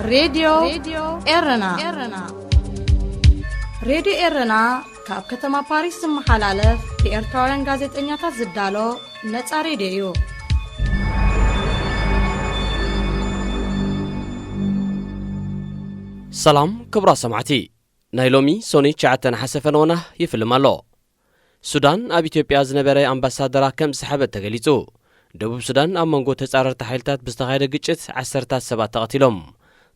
ሬድዮ ኤረና። ሬድዮ ኤረና ካብ ከተማ ፓሪስ ዝመሓላለፍ ብኤርትራውያን ጋዜጠኛታት ዝዳሎ ነጻ ሬድዮ እዩ። ሰላም ክቡራት ሰማዕቲ፣ ናይ ሎሚ ሶኒ ትሽዓተ ነሓሰ ፈነወና ይፍልም ኣሎ። ሱዳን ኣብ ኢትዮጵያ ዝነበረ ኣምባሳደራ ከም ዝሰሓበት ተገሊጹ። ደቡብ ሱዳን ኣብ መንጎ ተጻረርቲ ሓይልታት ብዝተኻየደ ግጭት ዓሰርታት ሰባት ተቐቲሎም።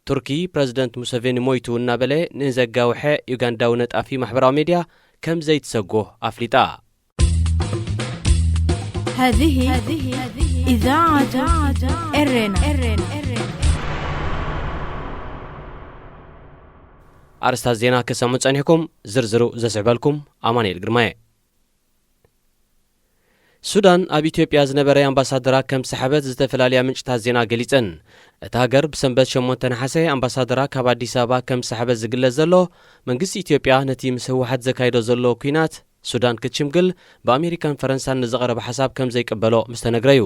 ቱርኪ ፕረዚደንት ሙሰቬኒ ሞይቱ እናበለ ንዘጋውሐ ዩጋንዳዊ ነጣፊ ማሕበራዊ ሜድያ ከም ዘይትሰጎ ኣፍሊጣ። هذه إذاعة إرنا. ኣርስታት ዜና ክሰምዑ ጸኒሕኩም፣ ዝርዝሩ ዘስዕበልኩም ኣማኑኤል ግርማየ። ሱዳን ኣብ ኢትዮጵያ ዝነበረ ኣምባሳደራ ከም ዝሰሓበት ዝተፈላለያ ምንጭታት ዜና ገሊጸን። እታ ሃገር ብሰንበት ሸሞንተ ነሓሰ ኣምባሳደራ ካብ ኣዲስ ኣበባ ከም ዝሰሓበት ዝግለጽ ዘሎ፣ መንግስቲ ኢትዮጵያ ነቲ ምስ ህወሓት ዘካይዶ ዘሎ ኲናት ሱዳን ክትሽምግል ብኣሜሪካን ፈረንሳን ንዝቐረበ ሓሳብ ከም ዘይቅበሎ ምስ ተነግረ'ዩ።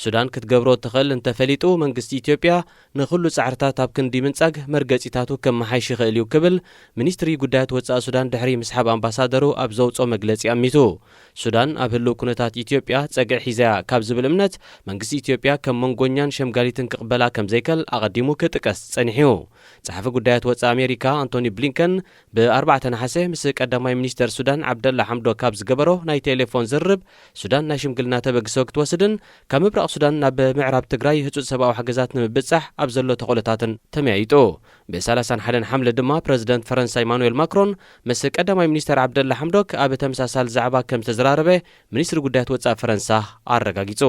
ሱዳን ክትገብሮ እትኽእል እንተፈሊጡ መንግስቲ ኢትዮጵያ ንኹሉ ጻዕርታት ኣብ ክንዲ ምንጻግ መርገጺታቱ ከመሓይሽ ይኽእል እዩ ክብል ሚኒስትሪ ጉዳያት ወጻኢ ሱዳን ድሕሪ ምስሓብ ኣምባሳደሩ ኣብ ዘውጽኦ መግለጺ ኣሚቱ። ሱዳን ኣብ ህልው ኩነታት ኢትዮጵያ ጸግዒ ሒዛ'ያ ካብ ዝብል እምነት መንግስቲ ኢትዮጵያ ከም መንጎኛን ሸምጋሊትን ክቕበላ ከም ዘይከል ኣቐዲሙ ክጥቀስ ጸኒሕ'ዩ። ጸሓፊ ጉዳያት ወጻኢ ኣሜሪካ ኣንቶኒ ብሊንከን ብ ኣርባዕተ ነሓሰ ምስ ቀዳማይ ሚኒስተር ሱዳን ዓብደላ ሓምዶክ ኣብ ዝገበሮ ናይ ቴሌፎን ዝርርብ፣ ሱዳን ናይ ሽምግልና ተበግሶ ክትወስድን ካብ ምብራቕ ሱዳን ናብ ምዕራብ ትግራይ ህጹጽ ሰብኣዊ ሓገዛት ንምብጻሕ ኣብ ዘሎ ተኽእሎታትን ተመያይጡ። ብ ሰላሳን ሓደን ሓምለ ድማ ፕረዚደንት ፈረንሳ ኢማኑኤል ማክሮን ምስ ቀዳማይ ሚኒስተር ዓብደላ ሓምዶክ ኣብ ተመሳሳሊ ዛዕባ ከም ዝተዘራረበ ሚኒስትሪ ጉዳያት ወጻኢ ፈረንሳ ኣረጋጊጹ።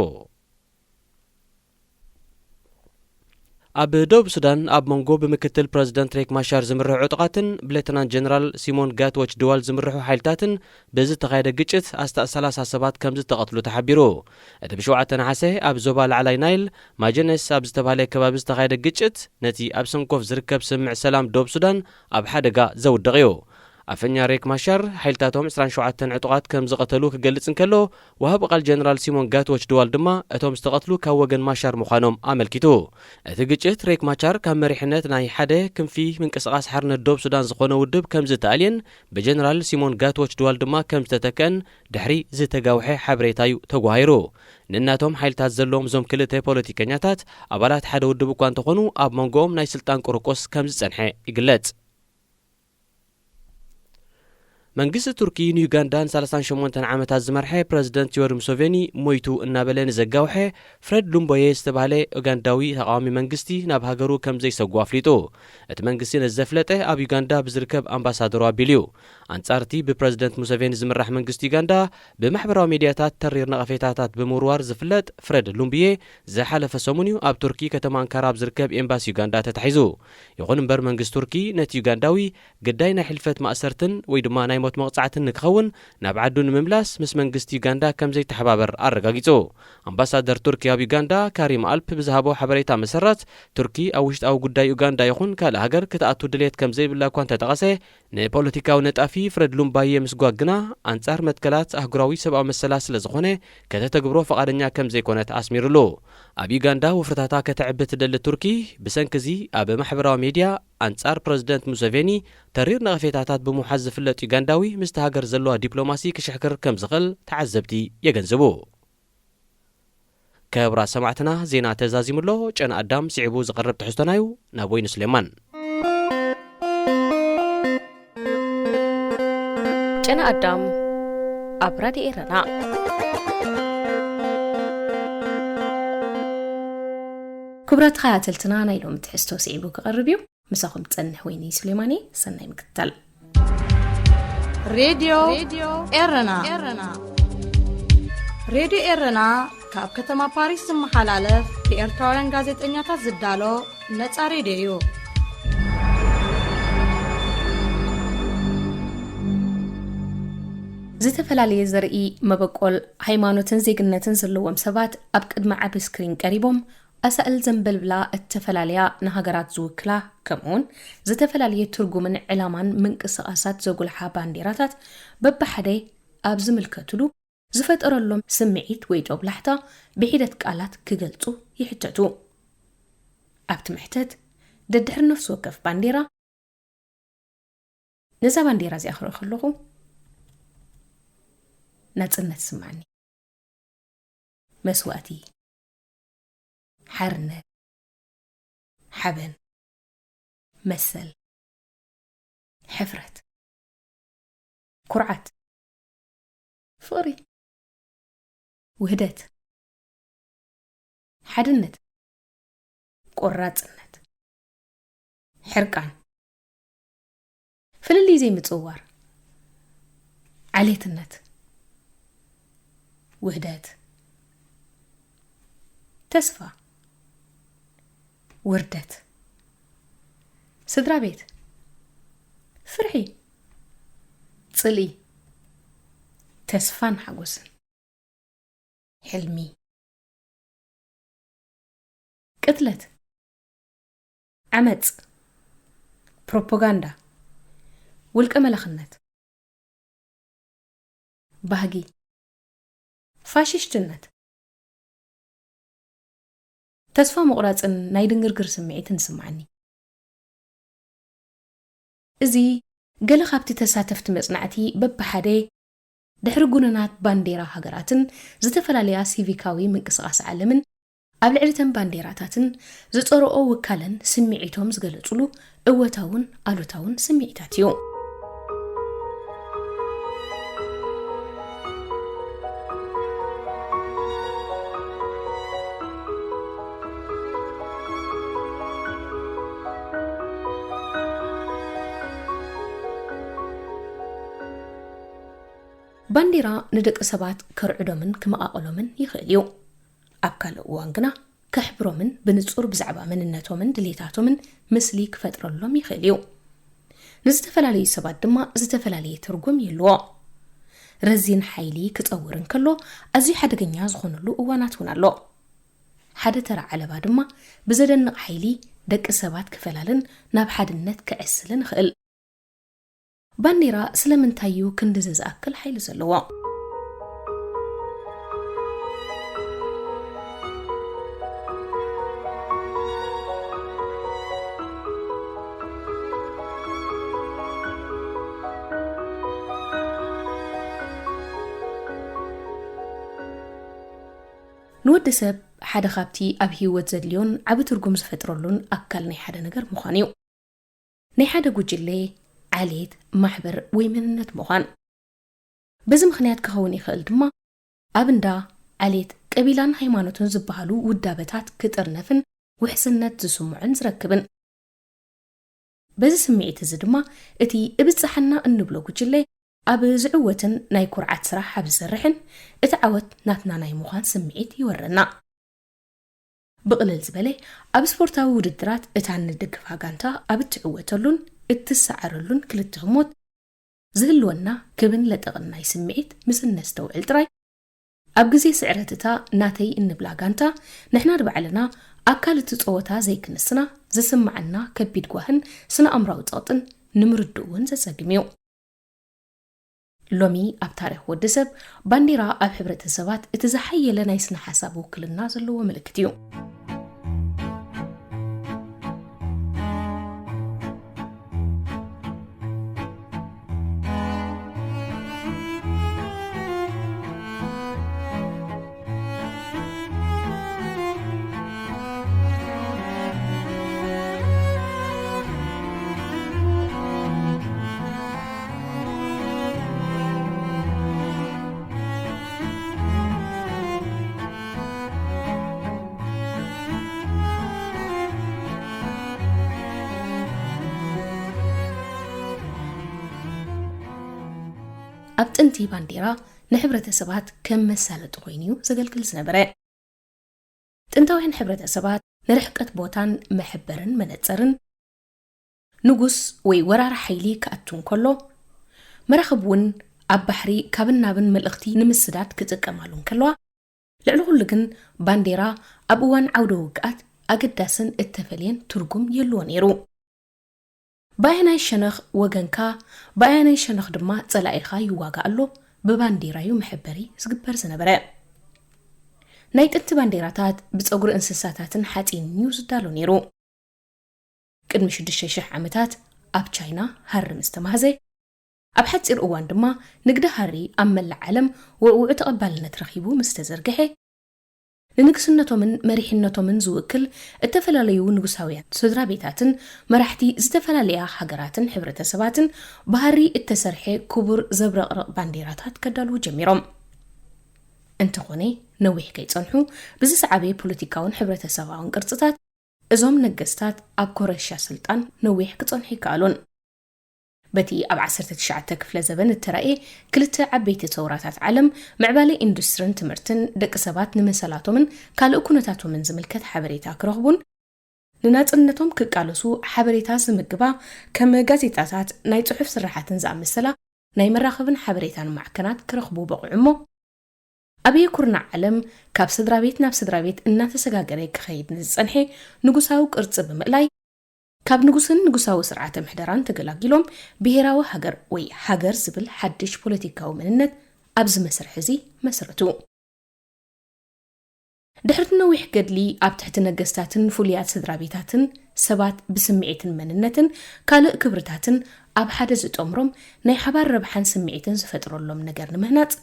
ኣብ ደቡብ ሱዳን ኣብ መንጎ ብምክትል ፕረዚደንት ሬክ ማሻር ዝምርሑ ዕጡቓትን ብሌተናንት ጀነራል ሲሞን ጋትዎች ድዋል ዝምርሑ ሓይልታትን ብዝተኻየደ ግጭት ኣስታት ሰላሳ ሰባት ከም ዝተቐትሉ ተሓቢሩ። እቲ ብሸውዓተ ነሓሰ ኣብ ዞባ ላዕላይ ናይል ማጀነስ ኣብ ዝተባህለ ከባቢ ዝተኻየደ ግጭት ነቲ ኣብ ሰንኮፍ ዝርከብ ስምምዕ ሰላም ደቡብ ሱዳን ኣብ ሓደጋ ዘውድቕ እዩ። ኣፈኛ ሬክ ማሻር ሓይልታቶም ዕስራን ሸውዓተን ዕጡቓት ከም ዝቐተሉ ክገልጽ እንከሎ፣ ወሃቢ ቃል ጀነራል ሲሞን ጋትዎች ድዋል ድማ እቶም ዝተቐትሉ ካብ ወገን ማሻር ምዃኖም ኣመልኪቱ። እቲ ግጭት ሬክ ማቻር ካብ መሪሕነት ናይ ሓደ ክንፊ ምንቅስቓስ ሓርነት ዶብ ሱዳን ዝኾነ ውድብ ከም ዝተኣልየን ብጀነራል ሲሞን ጋትዎች ድዋል ድማ ከም ዝተተክአን ድሕሪ ዝተጋውሐ ሓበሬታ እዩ ተጓሂሩ። ንናቶም ሓይልታት ዘለዎም እዞም ክልተ ፖለቲከኛታት ኣባላት ሓደ ውድብ እኳ እንተኾኑ ኣብ መንጎኦም ናይ ስልጣን ቁርቁስ ከም ዝጸንሐ ይግለጽ። መንግስቲ ቱርኪ ንዩጋንዳ ንሰላሳን ሸሞንተን ዓመታት ዝመርሐ ፕረዚደንት ዮወሪ ሙሰቬኒ ሞይቱ እናበለ ንዘጋውሐ ፍረድ ሉምቦየ ዝተባህለ ኡጋንዳዊ ተቓዋሚ መንግስቲ ናብ ሃገሩ ከም ዘይሰጉ ኣፍሊጡ። እቲ መንግስቲ ነዚ ዘፍለጠ ኣብ ዩጋንዳ ብዝርከብ ኣምባሳደሩ ኣቢሉ እዩ። ኣንጻር እቲ ብፕረዚደንት ሙሰቬኒ ዝምራሕ መንግስቲ ዩጋንዳ ብማሕበራዊ ሜድያታት ተሪር ነቐፌታታት ብምውርዋር ዝፍለጥ ፍረድ ሉምብየ ዝሓለፈ ሰሙን እዩ ኣብ ቱርኪ ከተማ ኣንካራ ኣብ ዝርከብ ኤምባሲ ዩጋንዳ ተታሒዙ። ይኹን እምበር መንግስቲ ቱርኪ ነቲ ዩጋንዳዊ ግዳይ ናይ ሕልፈት ማእሰርትን ወይ ድማ ናይ ሞት መቕጻዕትን ንክኸውን ናብ ዓዱ ንምምላስ ምስ መንግስቲ ዩጋንዳ ከም ዘይተሓባበር ኣረጋጊጹ። ኣምባሳደር ቱርኪ ኣብ ዩጋንዳ ካሪም ኣልፕ ብዝሃቦ ሓበሬታ መሰረት ቱርኪ ኣብ ውሽጣዊ ጉዳይ ዩጋንዳ ይኹን ካልእ ሃገር ክትኣቱ ድሌት ከም ዘይብላ እኳ እንተጠቐሰ ንፖለቲካዊ ነጣፊ ፍረድ ሉምባየ ምስጓግ ግና ኣንጻር መትከላት ኣህጉራዊ ሰብኣዊ መሰላት ስለ ዝኾነ ከተተግብሮ ፈቓደኛ ከም ዘይኮነት ኣስሚሩሉ። ኣብ ዩጋንዳ ወፍርታታ ከተዕቢ ትደሊ ቱርኪ ብሰንኪ እዚ ኣብ ማሕበራዊ ሜድያ ኣንጻር ፕረዚደንት ሙሰቬኒ ተሪር ነቐፌታታት ብምውሓዝ ዝፍለጥ ዩጋንዳዊ ምስቲ ሃገር ዘለዋ ዲፕሎማሲ ክሽሕክር ከም ዝኽእል ተዓዘብቲ የገንዝቡ። ክቡራት ሰማዕትና ዜና ተዛዚሙ ኣሎ። ጨና ኣዳም ስዒቡ ዝቐርብ ትሕዝቶና እዩ። ናብ ወይኒ ሱሌማን። ጨና ኣዳም ኣብ ራድዮ ኤረና። ክቡራት ተኸታተልትና ናይ ሎሚ ትሕዝቶ ስዒቡ ክቐርብ እዩ። ምሳኹም ትጸንሕ ወይኒ ሱሌማን እየ። ሰናይ ምክትታል። ሬድዮ ኤረና። ሬድዮ ኤረና ካብ ከተማ ፓሪስ ዝመሓላለፍ ብኤርትራውያን ጋዜጠኛታት ዝዳሎ ነጻ ሬድዮ እዩ። ዝተፈላለየ ዘርኢ፣ መበቆል፣ ሃይማኖትን ዜግነትን ዘለዎም ሰባት ኣብ ቅድሚ ዓቢ ስክሪን ቀሪቦም ኣሳእል ዘንበልብላ እተፈላለያ ንሃገራት ዝውክላ ከምኡውን ዝተፈላለየ ትርጉምን ዕላማን ምንቅስቓሳት ዘጉልሓ ባንዴራታት በብሓደ ኣብ ዝምልከትሉ ዝፈጠረሎም ስምዒት ወይ ጦብላሕታ ብሒደት ቃላት ክገልጹ ይሕተቱ። ኣብቲ መሕተት ደድሕሪ ነፍሲ ወከፍ ባንዴራ፣ ነዛ ባንዴራ እዚኣ ክርኢ ከለኹ ናጽነት ይስምዓኒ። መስዋእቲ፣ ሓርነት፣ ሓበን፣ መሰል፣ ሕፍረት፣ ኩርዓት፣ ፍቕሪ፣ ውህደት፣ ሓድነት፣ ቆራጽነት፣ ሕርቃን፣ ፍልልይ ዘይምጽውዋር፣ ዓሌትነት፣ ውህደት፣ ተስፋ፣ ውርደት፣ ስድራ ቤት፣ ፍርሒ፣ ጽልኢ፣ ተስፋን ሓጎስን፣ ሕልሚ፣ ቅትለት፣ ዓመጽ፣ ፕሮፓጋንዳ፣ ውልቀ መላኽነት፣ ባህጊ፣ ፋሽሽትነት፣ ተስፋ ምቑራጽን ናይ ድንግርግር ስምዒትን ይስምዓኒ። እዚ ገለ ካብቲ ተሳተፍቲ መጽናዕቲ በብሓደ ድሕሪ ጉንናት ባንዴራ ሃገራትን ዝተፈላለያ ሲቪካዊ ምንቅስቓስ ዓለምን ኣብ ልዕሊ እተን ባንዴራታትን ዝጸርኦ ውካለን ስምዒቶም ዝገለጹሉ እወታውን ኣሉታውን ስምዒታት እዩ። ባንዴራ ንደቂ ሰባት ከርዕዶምን ክመቓቐሎምን ይኽእል እዩ። ኣብ ካልእ እዋን ግና ከሕብሮምን ብንጹር ብዛዕባ መንነቶምን ድሌታቶምን ምስሊ ክፈጥረሎም ይኽእል እዩ። ንዝተፈላለዩ ሰባት ድማ ዝተፈላለየ ትርጉም ይህልዎ። ረዚን ሓይሊ ክጸውር እንከሎ ኣዝዩ ሓደገኛ ዝኾነሉ እዋናት እውን ኣሎ። ሓደ ተራ ዓለባ ድማ ብዘደንቕ ሓይሊ ደቂ ሰባት ክፈላልን ናብ ሓድነት ክዕስልን ይኽእል። ባንዴራ ስለምንታይ እዩ ክንድዚ ዝኣክል ሓይሊ ዘለዎ? ንወዲ ሰብ ሓደ ካብቲ ኣብ ህይወት ዘድልዮን ዓቢ ትርጉም ዝፈጥረሉን ኣካል ናይ ሓደ ነገር ምዃን እዩ። ናይ ሓደ ጉጅለ፣ ዓሌት፣ ማሕበር ወይ መንነት ምዃን። በዚ ምኽንያት ክኸውን ይኽእል ድማ ኣብ እንዳ፣ ዓሌት፣ ቀቢላን ሃይማኖትን ዝበሃሉ ውዳበታት ክጥርነፍን ውሕስነት ዝስምዖን ዝረክብን። በዚ ስምዒት እዚ ድማ እቲ እብጽሓና እንብሎ ጉጅለ ኣብ ዝዕወትን ናይ ኩርዓት ስራሕ ኣብ ዝሰርሕን እቲ ዓወት ናትና ናይ ምዃን ስምዒት ይወረና። ብቕልል ዝበለ ኣብ ስፖርታዊ ውድድራት እታ ንድግፋ ጋንታ ኣብ እትዕወተሉን እትሰዓረሉን ክልተ ህሞት ዝህልወና ክብን ለጠቕን ናይ ስምዒት ምስ እነስተውዕል ጥራይ ኣብ ግዜ ስዕረት እታ ናተይ እንብላ ጋንታ ንሕና ንባዕልና ኣካል እቲ ጸወታ ዘይክንስና ዝስምዓና ከቢድ ጓህን ስነ ኣእምራዊ ጸቕጥን ንምርድኡ እውን ዘጸግም እዩ። ሎሚ ኣብ ታሪኽ ወዲ ሰብ ባንዴራ ኣብ ሕብረተሰባት እቲ ዝሓየለ ናይ ስነ ሓሳብ ውክልና ዘለዎ ምልክት እዩ። ኣብ ጥንቲ ባንዴራ ንሕብረተሰባት ከም መሳለጢ ኮይኑ እዩ ዘገልግል ዝነበረ። ጥንታውያን ሕብረተሰባት ንርሕቀት ቦታን መሐበርን መነጸርን፣ ንጉስ ወይ ወራሪ ሓይሊ ክኣቱ እንከሎ፣ መራኽብ እውን ኣብ ባሕሪ ካብን ናብን መልእኽቲ ንምስዳድ ክጥቀማሉ እንከለዋ፣ ልዕሊ ኩሉ ግን ባንዴራ ኣብ እዋን ዓውደ ውግኣት ኣገዳስን እተፈልየን ትርጉም ይህልዎ ነይሩ። ብኣየናይ ሸነኽ ወገንካ፣ ብኣየናይ ሸነኽ ድማ ጸላኢኻ ይዋጋእ ኣሎ፣ ብባንዴራ እዩ መሐበሪ ዝግበር ዝነበረ። ናይ ጥንቲ ባንዴራታት ብጸጉሪ እንስሳታትን ሓጺንን እዩ ዝዳሎ ነይሩ። ቅድሚ ሽዱሽተ ሽሕ ዓመታት ኣብ ቻይና ሃሪ ምስ ተማህዘ፣ ኣብ ሓጺር እዋን ድማ ንግዲ ሃሪ ኣብ መላእ ዓለም ውዕውዕ ተቐባልነት ረኺቡ ምስ ተዘርግሐ፣ ንንግስነቶምን መሪሕነቶምን ዝውክል እተፈላለዩ ንጉሳውያን ስድራ ቤታትን መራሕቲ ዝተፈላለያ ሃገራትን ሕብረተሰባትን ብሃሪ እተሰርሐ ክቡር ዘብረቕርቕ ባንዴራታት ከዳልዉ ጀሚሮም። እንተኾነ፣ ነዊሕ ከይጸንሑ ብዝሰዓበ ፖለቲካውን ሕብረተሰባውን ቅርጽታት እዞም ነገስታት ኣብ ኮረሻ ስልጣን ነዊሕ ክጸንሑ ኣይከኣሉን። በቲ ኣብ ዓሰርተ ትሽዓተ ክፍለ ዘበን እተራእየ ክልተ ዓበይቲ ሰውራታት ዓለም፣ ምዕባለ ኢንዱስትርን ትምህርትን፣ ደቂ ሰባት ንመሰላቶምን ካልእ ኩነታቶምን ዝምልከት ሓበሬታ ክረኽቡን ንናጽነቶም ክቃለሱ ሓበሬታ ዝምግባ ከም ጋዜጣታት፣ ናይ ጽሑፍ ስራሓትን ዝኣመሰላ ናይ መራኸብን ሓበሬታን ማዕከናት ክረኽቡ በቑዑ እሞ፣ ኣብ የኩርናዕ ዓለም ካብ ስድራ ቤት ናብ ስድራ ቤት እናተሰጋገረ ክኸይድ ንዝጸንሐ ንጉሳዊ ቅርጺ ብምእላይ፣ ካብ ንጉስን ንጉሳዊ ስርዓተ ምሕደራን ተገላጊሎም፣ ብሄራዊ ሃገር ወይ ሃገር ዝብል ሓድሽ ፖለቲካዊ መንነት ኣብዚ መስርሕ እዚ መስረቱ። ድሕሪ ነዊሕ ገድሊ፣ ኣብ ትሕቲ ነገስታትን ፍሉያት ስድራ ቤታትን፣ ሰባት ብስምዒትን መንነትን ካልእ ክብርታትን ኣብ ሓደ ዝጠምሮም፣ ናይ ሓባር ረብሓን ስምዒትን ዝፈጥረሎም ነገር ንምህናጽ፣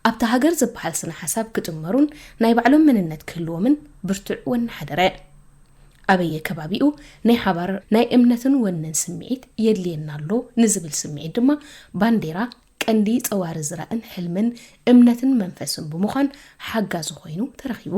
ኣብታ ሃገር ዝበሃል ስነ ሓሳብ ክጥመሩን ናይ ባዕሎም መንነት ክህልዎምን ብርቱዕ ወኒ ሓደረ። ኣበየ ከባቢኡ ናይ ሓባር ናይ እምነትን ወንን ስምዒት የድልየና ኣሎ ንዝብል ስምዒት ድማ፣ ባንዴራ ቀንዲ ጸዋሪ ዝራእን ሕልምን እምነትን መንፈስን ብምዃን ሓጋዚ ኮይኑ ተረኺቡ።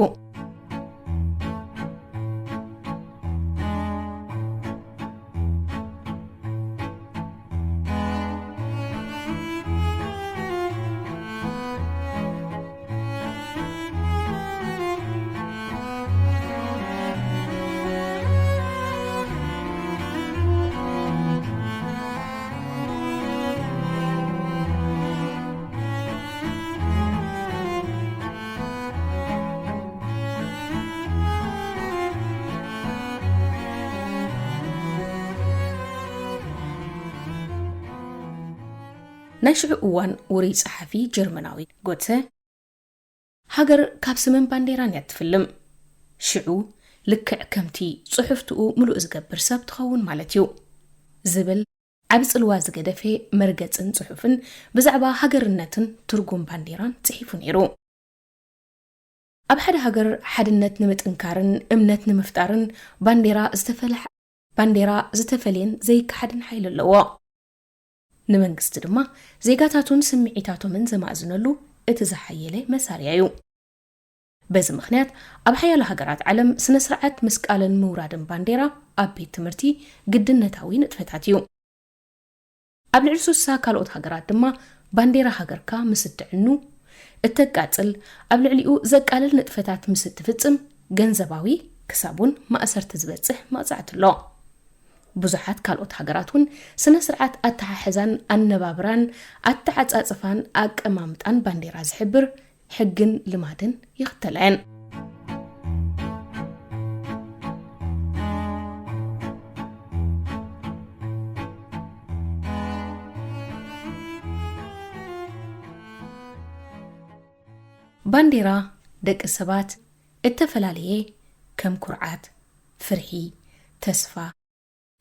ናይ ሽዑ እዋን ውሩይ ጸሓፊ ጀርመናዊ ጎተ፣ ሃገር ካብ ስምን ባንዴራን እያ ትፍልም። ሽዑ ልክዕ ከምቲ ጽሑፍትኡ ምሉእ ዝገብር ሰብ ትኸውን ማለት እዩ ዝብል ዓቢ ጽልዋ ዝገደፈ መርገጽን ጽሑፍን ብዛዕባ ሃገርነትን ትርጉም ባንዴራን ጽሒፉ ነይሩ። ኣብ ሓደ ሃገር ሓድነት ንምጥንካርን እምነት ንምፍጣርን ባንዴራ ዝተፈለ-፣ ባንዴራ ዝተፈልየን ዘይከሓድን ሓይሊ ኣለዎ። ንመንግስቲ ድማ ዜጋታቱን ስምዒታቶምን ዘማእዝነሉ እቲ ዝሓየለ መሳርያ እዩ። በዚ ምኽንያት ኣብ ሓያሎ ሃገራት ዓለም ስነ ስርዓት ምስቃልን ምውራድን ባንዴራ ኣብ ቤት ትምህርቲ ግድነታዊ ንጥፈታት እዩ። ኣብ ልዕሊ ሱሳ ካልኦት ሃገራት ድማ ባንዴራ ሃገርካ ምስ እትዕኑ፣ እተቃጽል፣ ኣብ ልዕሊኡ ዘቃልል ንጥፈታት ምስ እትፍጽም ገንዘባዊ ክሳብ እውን ማእሰርቲ ዝበጽሕ መቕጻዕቲ ኣሎ። ብዙሓት ካልኦት ሃገራት እውን ስነ ስርዓት ኣተሓሕዛን ኣነባብራን ኣተዓጻጽፋን ኣቀማምጣን ባንዴራ ዝሕብር ሕግን ልማድን ይኽተላ እየን። ባንዴራ ደቂ ሰባት እተፈላለየ ከም ኩርዓት፣ ፍርሒ፣ ተስፋ፣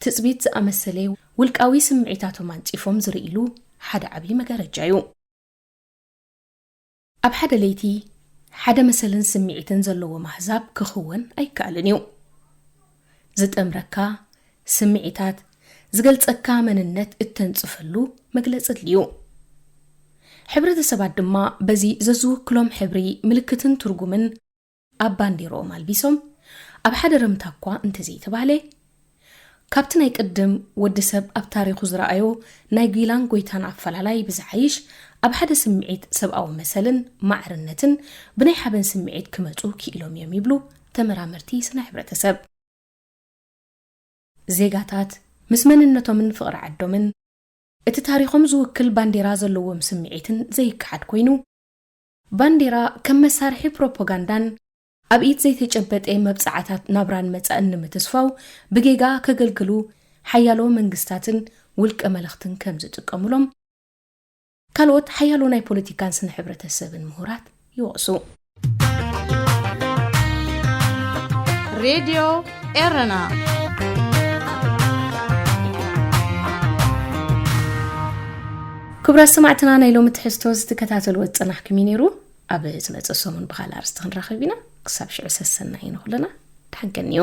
ትጽቢት ዝኣመሰለ ውልቃዊ ስምዒታቶም ኣንጺፎም ዝርእይሉ ሓደ ዓቢ መጋረጃ እዩ። ኣብ ሓደ ለይቲ ሓደ መሰልን ስምዒትን ዘለዎ ማህዛብ ክኽወን ኣይከኣልን እዩ። ዝጠምረካ ስምዒታት፣ ዝገልጸካ መንነት እተንጽፈሉ መግለጺ ኣድልዩ። ሕብረተሰባት ድማ በዚ ዘዝውክሎም ሕብሪ፣ ምልክትን ትርጉምን ኣብ ባንዴርኦም ኣልቢሶም፣ ኣብ ሓደ ረምታ እኳ እንተዘይተባህለ፣ ካብቲ ናይ ቅድም ወዲ ሰብ ኣብ ታሪኹ ዝረኣዮ ናይ ጒላን ጐይታን ኣፈላላይ ብዝሓይሽ፣ ኣብ ሓደ ስምዒት ሰብኣዊ መሰልን ማዕርነትን ብናይ ሓበን ስምዒት ክመጹ ክኢሎም እዮም ይብሉ ተመራመርቲ ስነ ሕብረተሰብ። ዜጋታት ምስ መንነቶምን ፍቕሪ ዓዶምን፣ እቲ ታሪኾም ዝውክል ባንዴራ ዘለዎም ስምዒትን ዘይከሓድ ኮይኑ፣ ባንዴራ ከም መሳርሒ ፕሮፓጋንዳን ኣብ ኢድ ዘይተጨበጠ መብጽዓታት ናብራን መጻእን ንምትስፋው ብጌጋ ከገልግሉ ሓያሎ መንግስታትን ውልቀ መለኽትን ከም ዝጥቀሙሎም ካልኦት ሓያሎ ናይ ፖለቲካን ስነ ሕብረተሰብን ምሁራት ይወቕሱ። ሬድዮ ኤረና። ክቡራት ሰማዕትና፣ ናይ ሎሚ ትሕዝቶ ዝተከታተልዎ ዝጸናሕኩም እዩ ነይሩ። ኣብ ዝመጽእ ሰሙን ብኻልእ ኣርእስቲ ክንራኸብ ኢና። ክሳብ ሽዑ ሰሰናዩ ንኹልና። ደሓን ቀንዩ።